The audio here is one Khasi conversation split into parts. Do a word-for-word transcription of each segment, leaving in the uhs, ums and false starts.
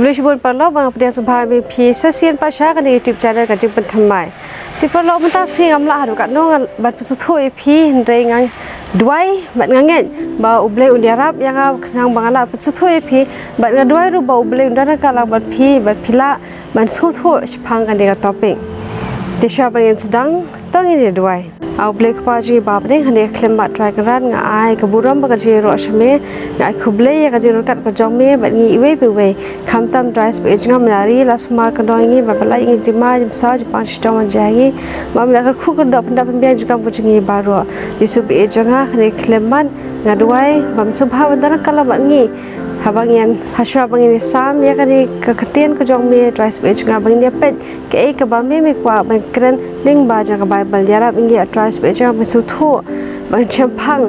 Khublei shibun paralok, ba nga pdiang sngewbha ïa phi sa shisien pat sha kane ka YouTube channel Ka Jingpynthymmai. Te paralok, mynta ka sngi ngam lah haduh katno ban pynsngewthuh ïa phi, hynrei nga duwai bad nga ngeit ba U Blei un ïarap ïa nga khnang ba ngan lah pynsngewthuh ïa phi, bad nga duwai ruh ba U Blei un don ryngkat lang bad phi, bad phi lah ban sngewthuh shaphang kane ka topic. Te shuwa ba ngin sdang, to ngin ïa duwai. A U Blei Kpa jong ngi ba ha bneng, ha kane ka khyllipmat Trai Kynrad, nga ai ka burom bad ka jingïaroh sha me. Nga ai khublei ïa ka jingryngkat ka jong me bad ngi iwei pa iwei, khamtam Trai Spirit jong nga, me la ri la sumar kyndoh ïa ngi, ba pynlait ïa ngi jingma jingpynsah jingpang shitom ban jia ïa ngi. Ba me la kyrkhu kyrdoh pyndap pynbiang jingkam ka jong ngi baroh. Jisu Blei jong nga, ha kane ka khyllipmat nga duwai ba men sngewbha ban don ryngkat lang bad ngi. Haba ngin, ha shuwa ba ngin ïa sam ïa kane ka ktien ka jong me, Trai Spirit jong nga, ba ngin ïa peit kaei kaba me, me kwah ban kren lyngba jong ka Baibl. Ïarap ïa ngi, A Trai Spirit jong nga, ban sngewthuh, ban shemphang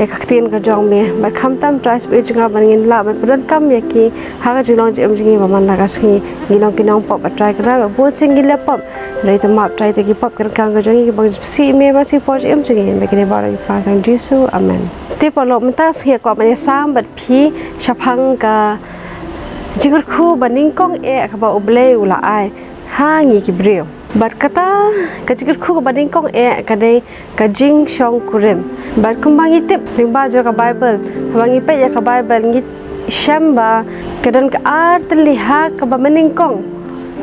ïa ka ktien ka jong me. Bad khamtam, Trai Spirit jong nga, ba ngin lah ban pyndonkam ïa ki ha ka jinglong jingim jong ngi ba man la ka sngi. Ngi long ki nongpop, A Trai Kynrad, ba bun sien ngi la pop. Hynrei to map, Trai, ïa kita ki pop ki ryngkang ka jong ngi, ba ngin pynsngewsih ïa me, ba ngin sngewsih ïa me, ba kine baroh ngi pan ha ka kyrteng Jisu. Amen. Te paralok, mynta ka sngi nga kwah ban ïa sam bad phi shaphang ka jingkyrkhu ba nyngkong eh kaba U Blei u la ai ha ngi ki briew. Bad kata ka jingkyrkhu kaba nyngkong eh ka dei ka jingshongkurim. Bad kumba ngi tip lyngba jong ka Baibl, haba ngi peit ïa ka Baibl, ngi shem ba ka don ka ar tylli ha kaba mynnyngkong,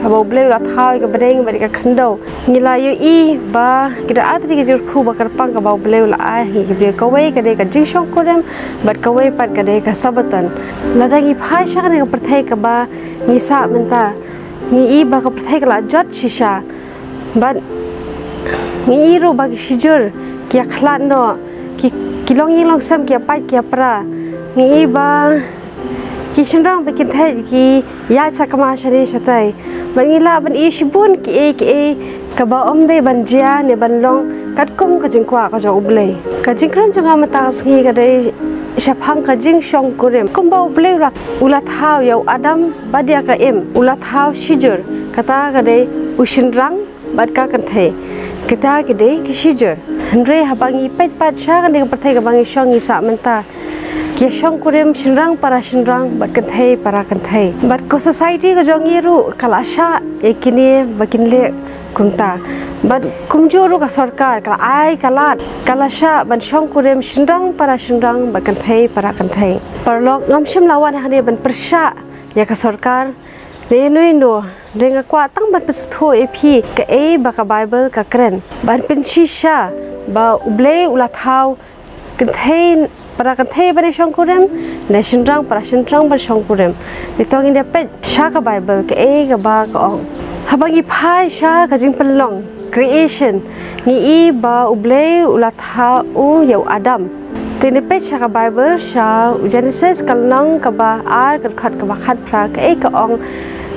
haba U Blei u la thaw ïa ka bneng bad ïa ka khyndew. Ngi la ïohi ba ka don ar tylli ka jingkyrkhu ba kyrpang kaba U Blei u la ai ha ngi ki briew. Kawei ka dei ka jingshongkurim, bad kawei pat ka dei ka Sabbaton. Lada ngi phai sha kane ka pyrthei kaba ngi sah mynta, ngi i ba ka pyrthei ka la jot shisha. Bad ngi i ruh ba ki shijur ki ïa khlad noh, ki, ki longïing longsem ki ïa pait ki ïa pra. Ngi i ba ki shynrang ba ki kynthei ki ïaid sakma shane shatei. Bad ngi lah ban i shibun kiei kiei kaba ym dei ban jia ne ban long katkum ka jingkwah ka jong U Blei. Ka jingkren jong nga mynta ka sngi ka dei shaphang ka jingshongkurim. Kumba U Blei u la, u la thaw ïa u Adam bad ïa ka Im, u la thaw shijur, kata ka dei u shynrang bad ka kynthei. Kita ki dei ki shijur. Hynrei haba ngi peit pat sha kane ka pyrthei kaba ngi shong ngi sah mynta, ki ïa shongkurim shynrang para shynrang bad kynthei para kynthei. Bad ka society ka jong ngi ruh ka la shah ïa kine ba kin leh kumta. Bad kumjuh ruh ka sorkar ka la ai ka lad, ka la shah ban shongkurim shynrang para shynrang bad kynthei para kynthei. Paralok, ngam shym la wan hangne ban pyrshah ïa ka sorkar ne ïa uno uno, hynrei nga kwah tang ban pynsngewthuh ïa phi kaei ba ka Baibl ka kren. Ban pynshisha ba U Blei u la thaw kynthei para kynthei ban ïa shongkurim, ne shynrang para shynrang ban shongkurim. Te to ngin ïa peit sha ka Baibl kaei kaba ka ong. Haba ngi phai sha ka jingpynlong, creation, ngi i ba U Blei u la thaw ïa u Adam. Te ngin ïa peit sha ka Baibl, sha u Genesis ka lynnong kaba ar, ka dkhot kaba khatphra, kaei ka ong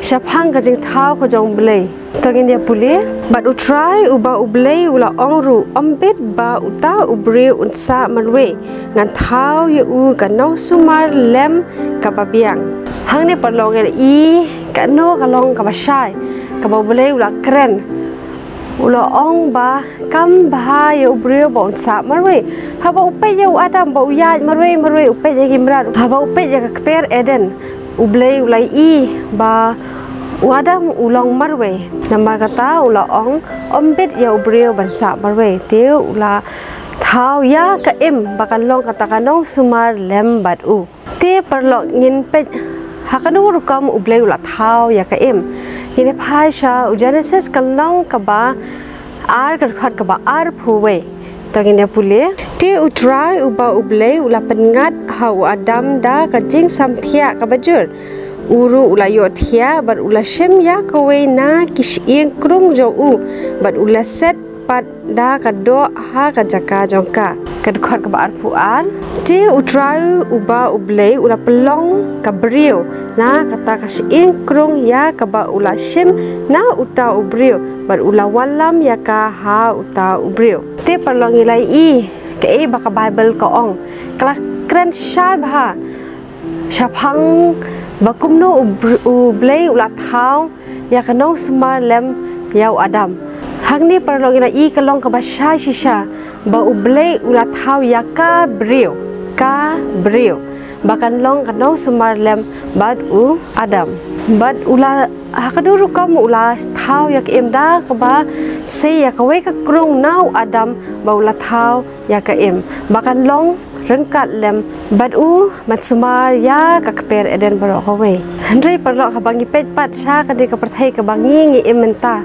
shaphang ka jingthaw ka jong U Blei. To ngin ïa pule. Bad U Trai uba U Blei u la ong ruh, ym bit ba uta u briew un sah marwei, ngan thaw ïa u ka nongsumar lem kaba biang. Hangne paralok ngi la i kano ka long kaba shai kaba U Blei u la kren. U la ong ba kam bha ïa u briew ba un sah marwei. Haba u peit ïa u Adam ba u ïaid marwei marwei, u peit ïa ki mrad, haba u peit ïa ka kper Eden, U Blei u la i ba u Adam u long marwei. Namar kata u la ong, ym bit ïa u briew ban sah marwei. Te u la thaw ïa ka Im ba kan long kata ka nongsumar lem bad u. Te paralok, ngin peit ha kano ka rukom U Blei u la thaw ïa ka Im. Ngin ïa phai sha u Genesis ka lynnong kaba ar, ka dkhot kaba arphew wei. To ngin ïa pule. Te U Trai uba U Blei u la pynngat ha u Adam da ka jingsamthiah kaba jur. U ruh u la ïohthiah bad u la shim ïa kawei na ki shyieng krung jong u, bad u la set pat da ka doh ha ka jaka jong ka. Ka dkhot kaba arphew ar. Te U Trai uba U Blei u la pynlong ka briew na kata ka shyieng krung ïa kaba u la shim na uta u briew, bad u la wallam ïa ka ha uta u briew. Te paralok, ngi la i kaei ba ka Baibl ka ong. Ka la kren shai bha shaphang ba kumno U Br-, U Blei u la thaw ïa ka nongsumar lem ïa u Adam. Hangne paralok, ngi la i ka long kaba shai shisha ba U Blei u la thaw ïa ka briew, ka briew, ba kan long ka nongsumar lem bad u Adam. Bad u la, ha kano rukom u la thaw ïa ka im? Da kaba sei ïa kawei ka krung na u Adam, ba u la thaw ïa ka im ba kan long ryngkat lem bad u, ban sumar ïa ka kper Eden baroh kawei. Hynrei paralok, haba ngi peit pat sha kane ka pyrthei kaba ngi, ngi im mynta,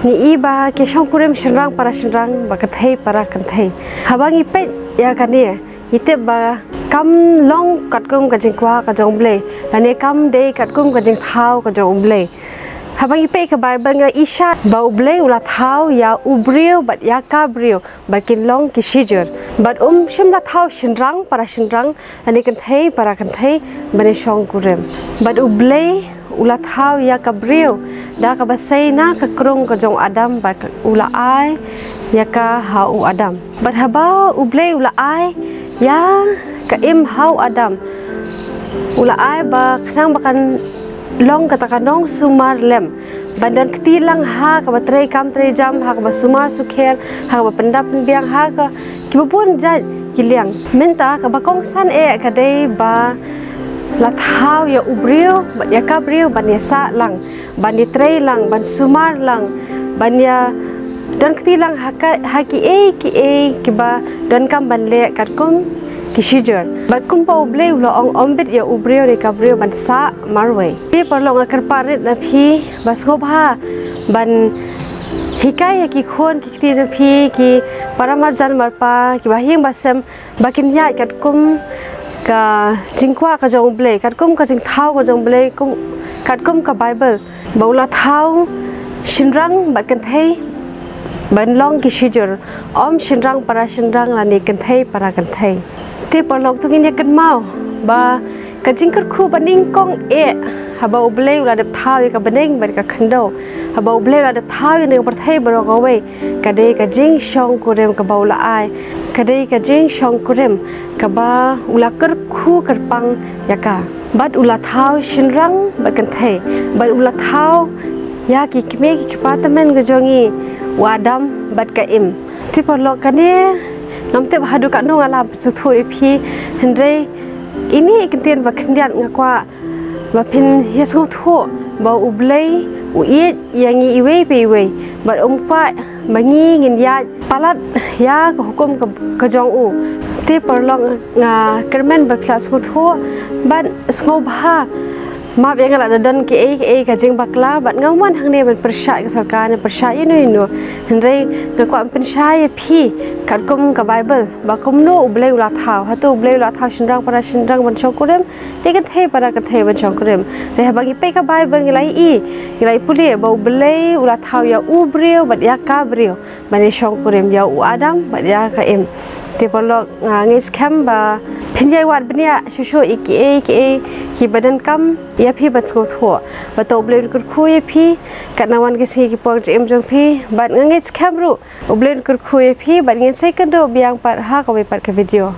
ngi i ba ki shongkurim shynrang para shynrang, ba kynthei para kynthei. Haba ngi peit ïa kane, ngi tip ba kam long katkum ka jingkwah ka jong U Blei, lane kam dei katkum ka jingthaw ka jong U Blei. Haba ngi peit ka Baibl, ngi i shai ba U Blei u la thaw ïa u briew bad ïa ka briew ba kin long ki shijur. Bad um shym la thaw shynrang para shynrang, lane kynthei para kynthei, ban ïa shongkurim. Bad U Blei u la thaw ïa ka briew da kaba sei na ka krung ka jong u Adam, bad u la ai ïa ka ha u Adam. Bad haba U Blei u la ai ïa ka im ha u Adam, u la ai ba khnang ba kan long kata ka nongsumar lem, ban don kti lang ha kaba trei kam trei jam, ha kaba sumar sukher, ha kaba pyndap pynbiang, ha ka, kiba bun jait ki liang. Mynta kaba kongsan eh ka dei ba la thaw ïa u briew bad ïa ka briew ban ïa sah lang, ban ïa trei lang, ban sumar lang, ban ïa don kti lang ha ka, ha kiei kiei kiba donkam ban leh katkum ki shijur. Bad kumba U Blei u la ong, ym bit ïa u briew ne ka briew ban sah marwei. Te paralok, nga kyrpad rit na phi ba sngewbha ban hikai ïa ki khun ki kti jong phi, ki para marjan marpa, kiba ha ïing ba sem, ba kin ïaid katkum ka jingkwah ka jong U Blei, katkum ka jingthaw ka jong U Blei, kum, katkum ka Baibl, ba u la thaw shynrang bad kynthei ban long ki shijur, ym shynrang para shynrang lane kynthei para kynthei. Te paralok, to ngin ïa kynmaw ba ka jingkyrkhu banyngkong eh, haba U Blei u la dep thaw ïa ka bneng bad ka khyndew, haba U Blei u la dep thaw ïa kane ka pyrthei baroh kawei, ka dei ka jingshongkurim kaba u la ai, ka dei ka jingshongkurim kaba u la kyrkhu kyrpang ïa ka. Bad u la thaw shynrang bad kynthei, bad u la thaw ïa ki kmie ki kpa tymmen ka jong ngi, u Adam bad ka Im. Te paralok, kane ngam tip haduh katno nga la pynsngewthuh ïa phi, hynrei ine i kyntien ba khyndiat nga kwah ba phin ïa sngewthuh ba U Blei u ïeit ïa ngi iwei pa iwei, bad um kwah ba ngi ngin ïaid palat ïa ka hukum ka, ka jong u. Te paralok, nga kyrmen ba phi la sngewthuh bad sngewbha map ïa nga lada don kiei kiei ka jingbakla, bad ngam wan hangne ban pyrshah ka sorkar ne pyrshah ïano ïano, hynrei nga kwah ban pynshai ïa phi katkum ka Baibl ba kumno U Blei u la thaw. Hato U Blei u la thaw shynrang para shynrang ban shongkurim, ne kynthei para kynthei ban shongkurim? Te haba ngi peit ka Baibl, ngi la i, ngi la i pule ba U Blei u la thaw ïa u briew bad ïa ka briew ban ïa shongkurim, ïa u Adam bad ïa ka Im. Te paralok, nga ngeit skhem ba phin ïai wad bniah shuh shuh ïa kiei kiei kiba donkam ïa phi ban sngewthuh. Bad to U Blei un kyrkhu ïa phi katba wan ki sngi ki por jingim jong phi, bad nga ngeit skhem ruh U Blei un kyrkhu ïa phi, bad ngin sa ïakynduh biang pat ha kawei pat ka video.